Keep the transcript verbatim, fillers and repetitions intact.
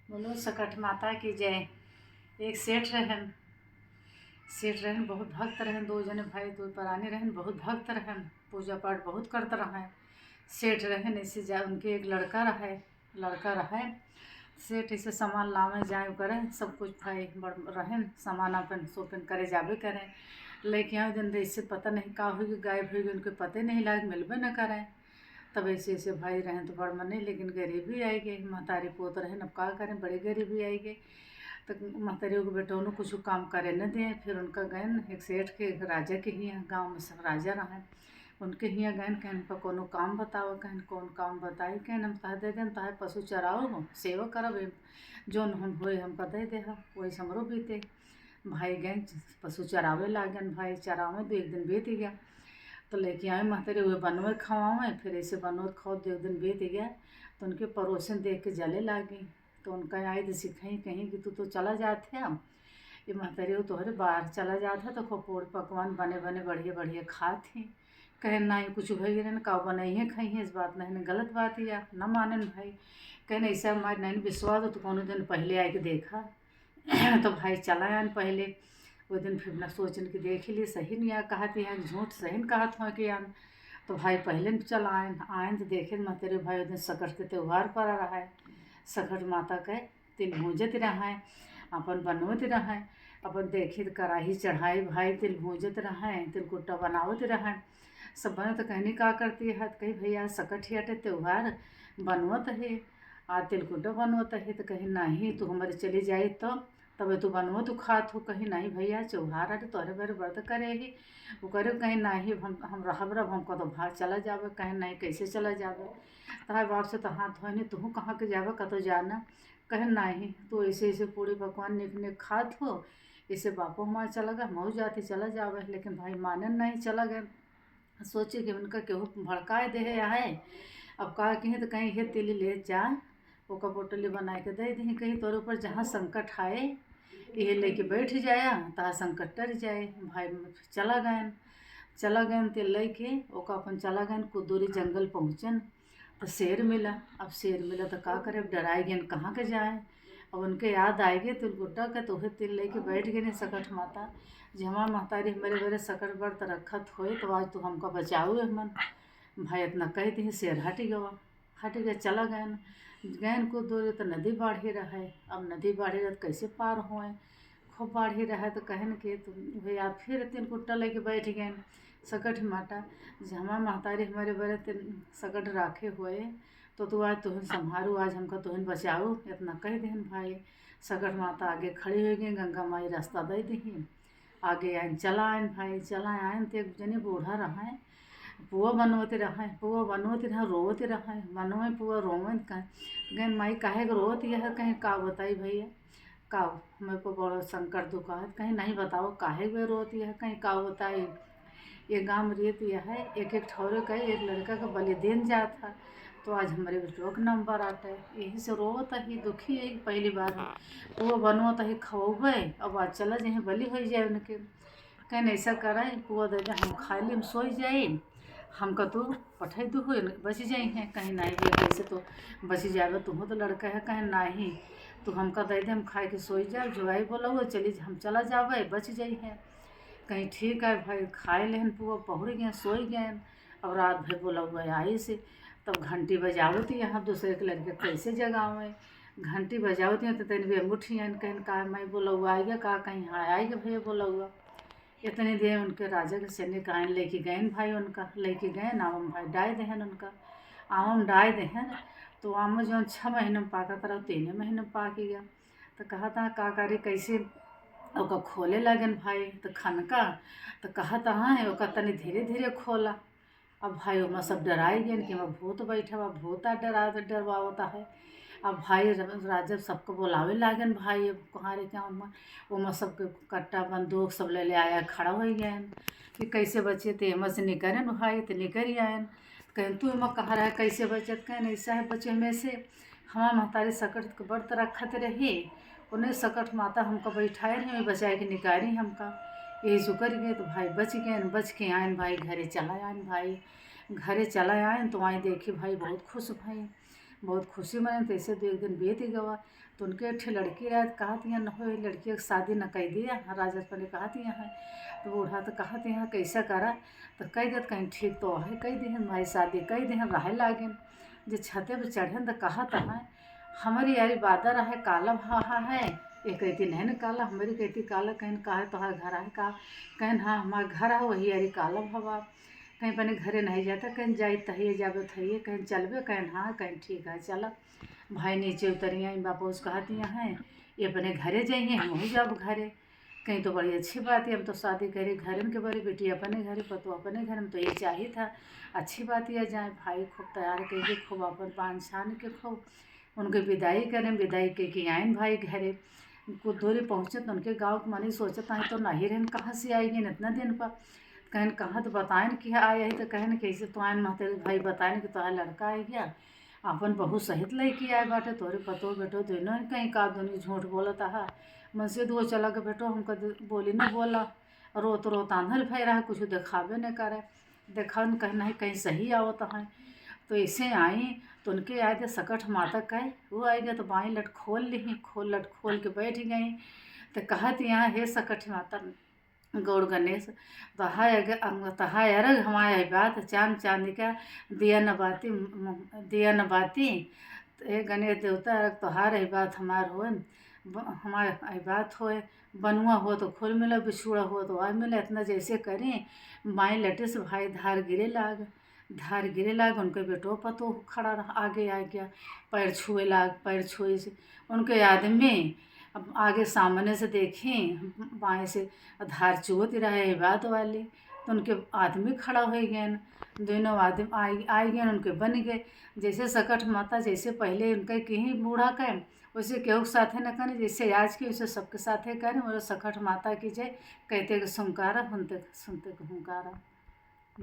बोलो सकट माता की जय। एक सेठ रहन, सेठ रहन, बहुत भक्त रहन, दो जने भाई, दो परानी रहन, बहुत भक्त रहन, पूजा पाठ बहुत करत रहन। सेठ रहन, ऐसे जा, उनके एक लड़का रहे, लड़का रहे, सेठ ऐसे सामान लावे जाए करे, सब कुछ भाई बड़ रहन, सामान अपन shopping करे जाबे करे, लेके आवे दिन ऐसे पता नहीं का हुई, गायब हुई, उनके पते नहीं लाग, मिलबे न करे। तब ऐसे ऐसे भाई रहन तो बड़ मने, लेकिन गरीबी आई गई, महतारी पोत रहन, अब का करें, बड़ी गरीबी आई गई। तो महतारी के बेटौनो कुछ काम करे न दे। फिर उनका गयन एक सेठ के, एक राजा के हियाँ, गाँव में सब राजा रहन, उनके हियाँ गयन, कहन पर कोनो काम बताओ, कहन कौन काम बताई, कहन हम तह दे देन, तह पशु चराओ हो, सेवा करब, एम जौन हम होए हमका दे दे हा, वही हमरो बीते। भाई गए पशु चरावे लागन, भाई चरावे दो एक दिन बीत गया, तो लेके आए महतारी, वह बनवे खवावे, फिर ऐसे बनवत खावत दो एक दिन बीत गया, तो उनके पड़ोसिन देख के जले लागी। तो उनका आई तो सिखाई, कहीं कि तू तो चला जात है, ये महतारी वो तोहरे बाहर चला जात है, तो खूब पूड़ पकवान बने बने बढ़िया बढ़िया खात ही। कहे नहीं कुछ हो गए ना, का बनाई है खाई है, इस बात नहीं, गलत बात या न मानन भाई। कहन ऐसा हमारे नहीं विश्वास हो तो कोनो दिन पहले आए के देखा। तो भाई चला आन पहले, वो दिन फिर ना सोचन कि देख ही ली, सही नहीं आ कहत हैं, झूठ सही न कहत हो कि आन। तो भाई पहले न चला आन, आन तो देखे महतारी भाई, वो दिन सकट के त्योहार पड़ा रहा है, सकट माता के तिल भूंजत रहा है, अपन बनवत रहा है, अपन देखी तो कढ़ाई चढ़ाई भाई, तिल भूंजत रहा है, तिलकुट्टा बनावत रहा है, सब बने तो कहनी का करती है, तो कही भैया सकट ही अटे त्योहार बनवत है, आ तिलकुट्टा बनवत है, तो कही नहीं तू हमारे चली जाई तो तबे तू बनवत तू खात हो, कही नहीं भैया त्योहार अटे तोहरे बरे व्रत करे ही, वो करे कही नहीं हम, हम रहब रब, हमको तो बाहर चला जावे, कहे नहीं कैसे चला जावे, तहार बाप से तो हाथ धोए नहीं, तू कहाँ के जावे कतो जाना, कहे नहीं तू ऐसे ऐसे पूड़ी पकवान निक निक खात हो, इसे बापो माँ चला गए, मऊ जाती चला जावे, लेकिन भाई मानन नहीं चला गए। सोचे कि उनका केहू भड़काए दे है, अब का कहीं तो कहीं हे तिली ले जा, ओका पोटली बनाए के दे दी, कहीं तोरे ऊपर जहाँ संकट आए, ये लेके बैठ जाया, तहाँ संकट टर जाए। भाई चला गयन, चला गयन ते लेके ओका अपन चला गयन, कुछ दूरी जंगल पहुँचन, तो शेर मिला। अब शेर मिला तो का करे, अब डराए गयन कहाँ के जाए। अब उनके याद आए गए तिलकुट्टा के, तो उहे तिल लेके बैठ गए सकट माता, जे हमार महतारी हमारे बरे सकट व्रत रखत होए, तो आज तू हमका बचाऊ हमन। भाई इतना कह दी, शेर हट गवा, हट गया, चला गयन। गयन कुछ दूर तो नदी बाढ़ी रहे, अब नदी बाढ़ी रहे तो कैसे पार होए, खूब बाढ़ी रहे तो कहन के तो भैया फिर तिलकुट्टा लेके बैठ गए सकट माता, जे हमार महतारी हमारे बरे तिल सकट राखे हुए, तो तू आज तुहन संभारू, आज हमका तुहन बचाऊ, इतना कह देहन भाई। सकट माता आगे खड़ी हो गई, गंगा माई रास्ता दे दी। आगे आइन, चला आइन भाई, चला आइन, तो एक जनी बूढ़ा रहे, पुआ बनवते रहे, पुआ बनवते रहे, रोवते रहे, बनवे पुआ रोवन कहे। गन माई काहे के रोवत यह, कहीं का बताई भैया, का मेरे को बड़ा संकट दुख है, कहीं नहीं बताओ काहे के रोवत यह, कहीं का बताई। ये गाँव में रीत यह है, एक एक ठौरे का एक लड़का का बलि देन जात है, तो आज हमारे बेटवा के नंबर आटे, यही से रोवत ही, दुखी है कि पहली बार है। पुआ बनवत ही खवबे, अब आज चला जहीं बलि हो जाए उनके। कहन ऐसा करे, पुआ दे दे, हम खा ली, हम सोई जाई, हमका तू पठाई दू हो, बच जाई हैं। कहीं नहीं भैया, कैसे तो बच जावे, तुहो तो लड़का है। कहे नहीं, तू हमका दे दे, हम खाए के सोई जाए, जो आई बोला वो चली, हम चला जावे, बच जाई है। कहीं ठीक है भाई, खाए लेहन पुआ, पहुड़ गए, सोई गए। अब रात भर बोला हुआ आई से, तब घंटी बजावत यहाँ दूसरे के लड़के कैसे जगावे, घंटी बजावत यहाँ तो तन भी अंगूठी आन, कहन का मैं बोला हुआ आएगा का, कहीं हाँ आएगा भैया बोला हुआ। इतनी देर उनके राजा के सैनिक आए, लेके गए भाई, उनका लेके गए, नाम भाई डाय देहन उनका, आम डाय देहन। तो आम जौन छः महीने में पाकत रहा, तीन महीने में पाक गया। तो कहत हैं का करी, कैसे ओका खोले लागन भाई, तो खनका, तो कहत हैं ओका तनी धीरे धीरे खोला। अब भाई ओमा सब डराई गए कि ओमा भूत बैठा बा, भूत आ डरा डरवावता है। अब भाई र-, राजा सबको बुलावे लागन भाई, अब कहाँ रे क्या ओमा, ओमा सबके कट्टा बंदूक सब ले ले आया, खड़ा हो गए कि कैसे बचे, तो एमा से निकरन भाई, तो निकल आयन। कहन तू एमा कहाँ रहे, कैसे बचत, कहन ऐसा है बचे में से, हमार महतारी सकट के व्रत रखत रही, उन्हें सकट माता हमका बैठाए रही, बचाए के निकारी हमका, यही शुक्र गए तो भाई बच गए, बच के आयन भाई, घरे चला आयन भाई, घरे चला आयन तो आई देखी भाई बहुत खुश भाई। बहुत खुशी मने। तैसे दो एक दिन बीत गवा, तो उनके एक ठे लड़की रहे, तो कहत यहाँ, "न हो, लड़की के शादी न कह दिया, राजा अपने कहत यहाँ है।" तो बूढ़ा तो कहत यहाँ, "कैसे करा?" तो कह देत, "कहीं ठीक तो है, कह दिहन भाई, शादी कह दिहन।" रहे लागिन, जे छते पे चढ़न तो कहत है, "हमारी यारी बादर है, काला भाहा है।" ये कहती, "नहीं न काला, हमारी कहती काला।" कहन, "का है तोहार घर है का?" कहन, "हाँ, हमार घर है, वही यारी काला भावा।" कहीं अपने घरे नहीं जाता, कहीं जाई तहिए जाबे थइए, कहीं चलबे, कहीं हाँ, कहीं ठीक है, चला। भाई नीचे उतरिया, बापू से कहत यहाँ है, "ये अपने घरे जाइए, हम वही जाब घरे।" कहीं तो बड़ी अच्छी बात है, हम तो शादी करी घरे के बड़ी, बेटी अपने घरे, पतोह अपने घर में, तो ये चाहित है, अच्छी बात है जाए। भाई खूब तैयार कइके, खूब अपन बांध छान के खूब उनके विदाई करें, विदाई कइके आइन भाई घरे। कुछ दूरी पहुँचे तो उनके गाँव के मनई सोचत आए तो नहीं रहन, कहाँ से आई गइन इतना दिन पर। कहन, "कहाँ तो बताइन कि आए है।" तो कहन, "कैसे तो आइन महते भाई बताइन कि तोहार लड़का आ गया, अपन बहू सहित लेके आए बाटे, तोहरे पतोह बेटो दोनों।" कहीं का दोनों झूठ बोलत आहा। मनसेधू चला के, "बेटो हमका दे-, बोली न बोला, रोत रोत आंधल भय रहा, कुछ देखाबे न करे।" देखा उन कहना है कहीं सही आवत है। तो ऐसे आई तो उनके याद है सकठ माता कहे, वो आई गया तो बाई लट खोल ली, खोल लट खोल के बैठ गई। तो कहत यहाँ, "हे सकठ माता गौर गणेश, तहाय अग-, अंग-, तहाय अरग हमाय अहिबात, चान चांदी का दिया न बाती, म-, दिया न बाती।" तो हे गणेश देवता, अरग तोहार अहिबात हमार होए, ब-, हमार अहिबात होए, बनुआ हो तो खोल मिला, बिछुड़ा हो तो आ मिला, इतना जैसे करी, बाई लटे से भाई धार गिरे लाग, धार गिरे लाग, उनके बेटो पतोह खड़ा रहा, आगे आ गया, पैर छुए लाग, पैर छुए से उनके आदमी अब आगे सामने से देखी, बाएं से धार चुअत रहे, अहिबात वाली, तो उनके आदमी खड़ा हो गए, दोनों आदमी आई, आई गए, उनके बन गए। जैसे सकठ माता, जैसे पहले उनके कहीं बूढ़ा कहे, वैसे केहू के साथे न करे, जैसे आज के वैसे सबके साथे करे। बोलो सकठ माता की जय, कहते के सुनकारा, सुनते, सुनते के हुंकारा।